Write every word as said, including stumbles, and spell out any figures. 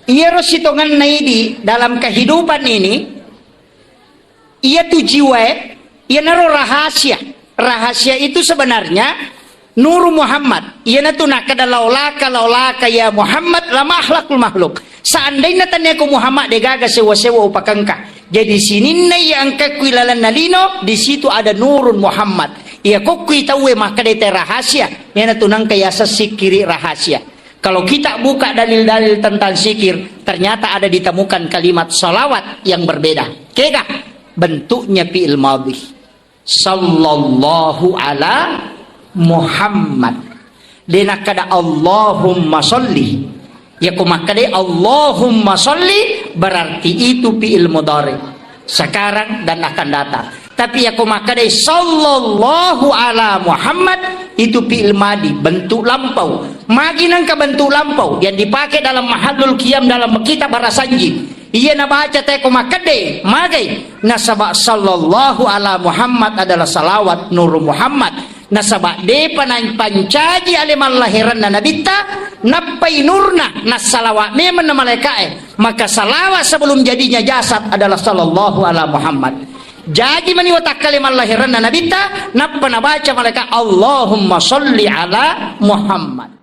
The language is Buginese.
Iyaro sitongenna idi dalam kehidupan ini, iya tu jiwae, iyanaro rahasia. Rahasia itu sebenarnya Nuru Muhammad. Iyanatu nakkeda laulaka, laulaka ya Muhammad lama akhlakul makhluk. Seandainya tania ko Muhammad degaga sewa-sewa upakengka. Jadi sininna iya engka kui lalenna lino, di situ ada nurun Muhammad. Iya kokkui tauwe makkeda te rahasia. Iyanatu nangka yaseng sikiri rahasia. Kalau kita buka dalil-dalil tentang zikir, ternyata ada ditemukan kalimat salawat yang berbeda. Kega? Bentuknya fi'il madhi. Sallallahu ala Muhammad. De nakkeda Allahumma salli. Ya ko makkeda Allahumma salli, berarti itu fi'il mudhari. Sekarang dan akan datang. Tapi yako makkedai sallallahu ala Muhammad, itu fi'il madi, bentuk lampau. Magi nangka bentuk lampau yang dipakai dalam mahallul qiyam dalam kitab Barasanji. Iya nabaca teko makkedai, magai nasaba sallallahu ala Muhammad adalah salawat nuru Muhammad. Nasaba depa napancaji ale mallahiranna nabitta, nappai nurna, nassalawa memang na malaika'e. Maka salawat sebelum jadinya jasad adalah sallallahu ala Muhammad. Jaji mani watakkale mallahiranna nabitta, nappa nabaca malaikat, "Allahumma salli ala Muhammad."